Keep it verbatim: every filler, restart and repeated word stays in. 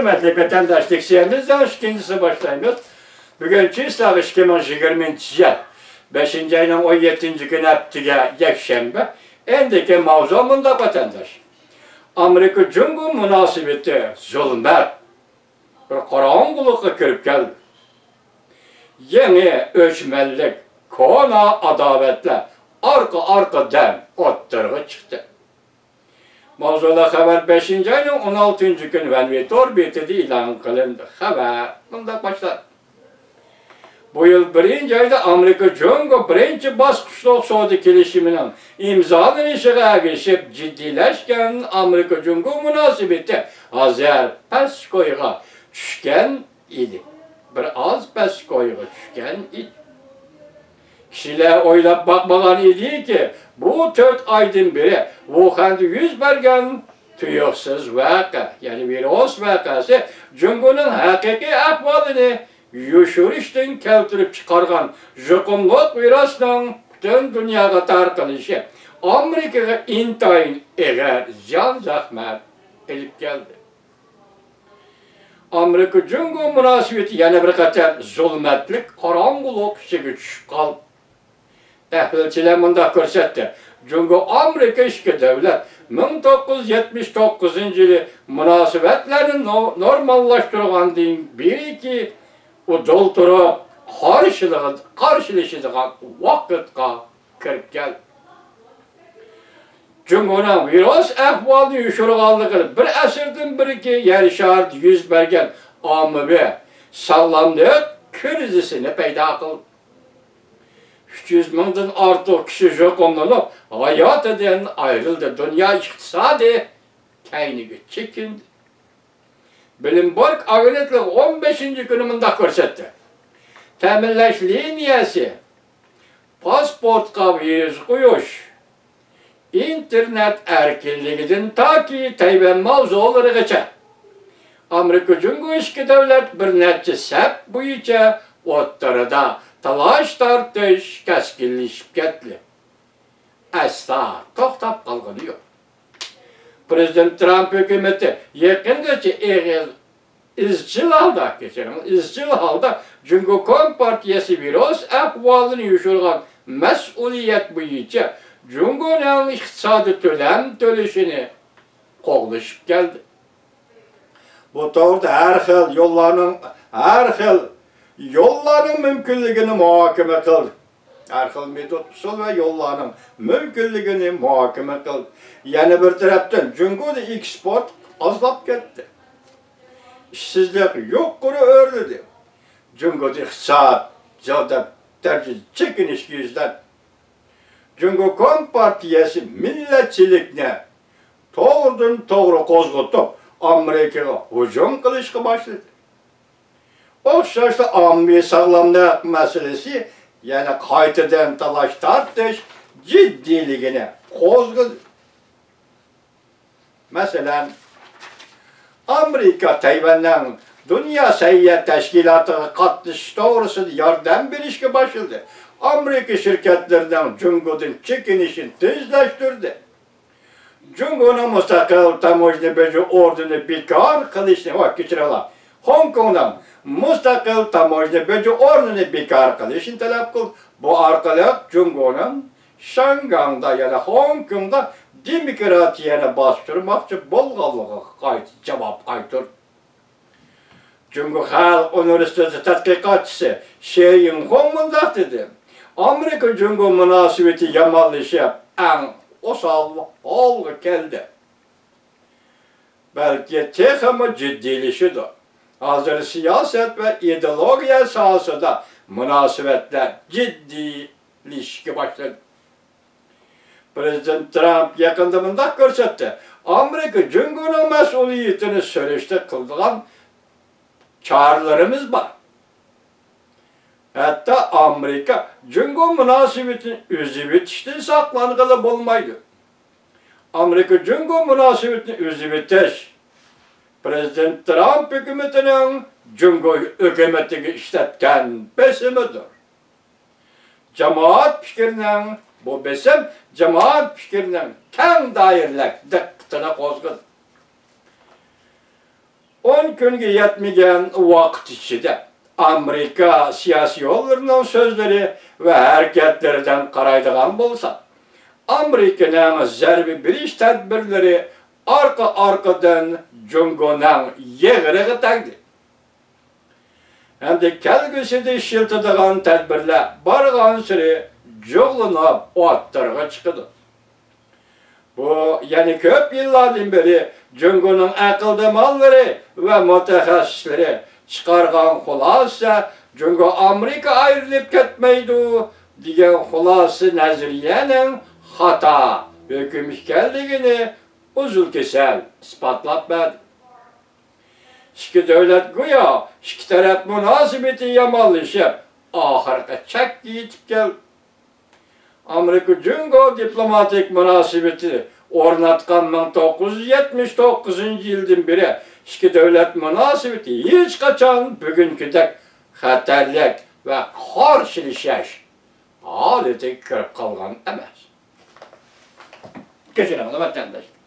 ھۆرمەتلىك ۋەتەنداشلار، لېكسىيەمىزنىڭ ئىككىنچىسىنى باشلايمىز. بۈگۈن چىسلاغ ئىككى مىڭ يىگىرمىنچى يىل، بەشىنچى ئاينىڭ ئون يەتتىنچى كۈنى، ھەپتىگە يەكشەنبە. ئەمدىكى ماۋزۇ مۇنداق، ۋەتەنداش. ئامېرىكا جۇڭگو مۇناسىۋىتى زۇلمەت، بىر قاراڭغۇلۇققا كىرىپ كەلدى. يېڭى ئۆچمەنلىك، كونا ئاداۋەتلەر ئارقا-ئارقىدىن ئوتتۇرىغا چىقتى. ماۋزۇلۇق خەۋەر بەشىنچى ئاينىڭ ئون ئالتىنچى كۈنى ۋەنۋى تور بېتىدە ئېلان قىلىندى. خەۋەر مۇنداق باشلاندى. بۇ يىل بىرىنچى ئايدا ئامېرىكا جۇڭگو بىرىنچى باسقۇچلۇق سودا كېلىشىمىنىڭ ئىمزالىنىشىغا ئەگىشىپ، جىددىيلەشكەن ئامېرىكا جۇڭگو مۇناسىۋىتى ھازىر پەس كويغا چۈشكەن ئىدى. بىر ئاز پەس كويغا چۈشكەن ئىدى. كىشىلەر ئويلاپ باقمىغان ئىدىكى، بۇ تۆت ئايدىن بېرى ۋۇخەندە يۈز بەرگەن تۇيۇقسىز ۋەقە، يەنى ۋىرۇس ۋەقەسى جۇڭگونىڭ ھەقىقىي ئەھۋالىنى يوشۇرۇشتىن كەلتۈرۈپ چىقارغان يۇقۇملۇق ۋىرۇسنىڭ پۈتۈن دۇنياغا تارقىلىشى ئامېرىكىغا ئىنتايىن ئېغىر زىيان-زەخمەت ئېلىپ كەلدى. ئامېرىكا جۇڭگو مۇناسىۋىتى يەنە بىر قېتىم زۇلمەتلىك قاراڭغۇلۇق ئىچىگە چۈشۈپ قالدى. تەھلىلچىلەر مۇنداق كۆرسەتتى، جۇڭگو ئامېرىكا ئىككى دۆلەت مىڭ توققۇز يۈز يەتمىش توققۇزىنچى يىلى مۇناسىۋەتلەرنى نو-، نورماللاشتۇرغاندىن بېرىكى ئۇدۇل تۇرۇپ قارشىلىغى-، قارشىلىشىدىغان ۋاقىتقا كىرىپ كەلدى. جۇڭگونىڭ ۋىرۇس ئەھۋالىنى يوشۇرغانلىقى بىر ئەسىردىن بېرىكى يەر شارىدا يۈز بەرگەن ئاممىۋى ساغلاملىق كىرىزىسىنى پەيدا قىلدى. ئۈچ يۈز مىڭدىن ئارتۇق كىشى يۇقۇملىنىپ، ھاياتىدىن ئايرىلدى، دۇنيا ئىقتىسادى كەينىگە چېكىندى. بلومبېرگ ئاگېنتلىقى ئون بەشىنچى كۈنى مۇنداق كۆرسەتتى، تەمىنلەش لىنىيەسى، پاسپورتقا ۋىزا قويۇش، ئىنتېرنېت ئەركىنلىكىدىن تاكى تەيۋەن ماۋزۇلىرىغىچە، ئامېرىكا جۇڭگو ئىككى دۆلەت بىر نەچچە سەپ بويىچە ئوتتۇرىدا تالاش-تارتىش كەسكىنلىشىپ كەتتى. ئەسلا توختاپ قالغىنى يوق. پرېزىدېنت ترامپ ھۆكۈمىتى يېقىنغىچە ئېغىر ئىزچىل ھالدا، كەچۈرۈڭ، ئىزچىل ھالدا جۇڭگو كومپارتىيەسى ۋىرۇس ئەھۋالىنى يوشۇرغان مەسئۇلىيەت بويىچە جۇڭگونىڭ ئىقتىسادىي تۆلەم تۆلىشىنى قوغلىشىپ كەلدى. بۇ توغرىدا ھەر خىل يوللارنىڭ، ھەر خىل يوللارنىڭ مۇمكىنلىكىنى مۇھاكىمە قىلدى. ھەر خىل مېتود، ئۇسۇل ۋە يوللارنىڭ مۇمكىنلىكىنى مۇھاكىمە قىلدى. يەنە بىر تەرەپتىن، جۇڭگودا ئېكسپورت ئازلاپ كەتتى. ئىشسىزلىق يۇقىرى ئۆرلىدى. جۇڭگودا ئىقتىساد زادى دەرىجىدە چېكىنىشكە يۈزلەندى. جۇڭگو كومپارتىيەسى مىللەتچىلىكنى توغرىدىن توغرا قوزغىتىپ، ئامېرىكىغا ھۇجۇم قىلىشقا باشلىدى. ئوخشاشلا ئاممىۋى ساغلاملىق مەسىلىسى يەنە قايتىدىن تالاش-تارتىش جىددىيلىكىنى قوزغىدى. مەسىلەن، ئامېرىكا تەيۋەننىڭ دۇنيا سەھىيە تەشكىلاتىغا قاتنىشىش توغرىسىدا ياردەم بېرىشكە باشلىدى. ئامېرىكا شىركەتلىرىنىڭ جۇڭگودىن چېكىنىشىنى تېزلەشتۈردى. جۇڭگونىڭ مۇستەقىل تاموژنا بېجى ئورنىنى بىكار قىلىشنى، ۋە كەچۈرۈڭلار، خوڭكوڭنىڭ مۇستەقىل تاموژنا بېجى ئورنىنى بىكار قىلىشنى تەلەپ قىلدى. بۇ ئارقىلىق جۇڭگونىڭ شياڭگاڭدا، يەنى خوڭكوڭدا دېموكراتىيەنى باستۇرماقچى بولغانلىقىغا قايتا جاۋاب قايتۇردى. جۇڭگو خەلق ئۇنىۋېرسىتېتى تەتقىقاتچىسى شې يىڭخۇڭ مۇنداق دېدى، ئامېرىكا جۇڭگو مۇناسىۋىتى يامانلىشىپ، ئەڭ ئوسال ھالغا كەلدى. بەلكى تېخىمۇ جىددىيلىشىدۇ. ھازىر سىياسەت ۋە ئىدېئولوگىيە ساھەسىدە مۇناسىۋەتلەر جىددىيلىشىشكە باشلىدى. پرېزىدېنت ترامپ يېقىندا مۇنداق كۆرسەتتى، ئامېرىكا جۇڭگونىڭ مەسئۇلىيىتىنى سۈرۈشتە قىلىدىغان چارىلىرىمىز بار. ھەتتا ئامېرىكا جۇڭگو مۇناسىۋىتىنى ئۈزۈۋېتىشتىن ساقلانغىلى بولمايدۇ. ئامېرىكا جۇڭگو مۇناسىۋىتىنى ئۈزۈۋېتىش پرېزىدېنت ترامپ ھۆكۈمىتىنىڭ جۇڭگو ھۆكۈمىتىگە ئىشلەتكەن بېسىمىدۇر. جامائەت پىكرىنىڭ، بۇ بېسىم جامائەت پىكرىنىڭ كەڭ دائىرىلىك دىققىتىنى قوزغىدى. ئون كۈنگە يەتمىگەن ۋاقىت ئىچىدە ئامېرىكا سىياسىيونلىرىنىڭ سۆزلىرى ۋە ھەرىكەتلىرىدىن قارايدىغان بولساق، ئامېرىكىنىڭ زەربە بېرىش تەدبىرلىرى ئارقا-ئارقىدىن جۇڭگونىڭ يىغرىغا تەگدى. ئەمدى كەلگۈسىدە ئىشلىتىدىغان تەدبىرلەر بارغانسېرى جۇغلىنىپ ئوتتۇرىغا چىقىدۇ. بۇ يەنە كۆپ يىللاردىن بېرى جۇڭگونىڭ ئەقىلدىمانلىرى ۋە مۇتەخەسسىسلىرى چىقارغان خۇلاسە، جۇڭگو ئامېرىكا ئايرىلىپ كەتمەيدۇ دېگەن خۇلاسە نەزەرىيەنىڭ خاتا، ھۆكۈم ئىكەنلىكىنى ئۇزۇن-كېسەل ئىسپاتلاپ بەردى. ئىككى دۆلەت گويا ئىككى تەرەپ مۇناسىۋىتى يامانلىشىپ، ئاخىرقى چەككە يېتىپ كەلدى. ئامېرىكا جۇڭگو دىپلوماتىك مۇناسىۋىتى ئورناتقان مىڭ توققۇز يۈز يەتمىش توققۇزىنچى يىلدىن بېرى ئىككى دۆلەت مۇناسىۋىتى ھېچقاچان بۈگۈنكىدەك خەتەرلىك ۋە قارشىلىشىش ھالىتىگە كىرىپ قالغان ئەمەس. كەچۈرۈڭلار، ۋەتەنداشلار.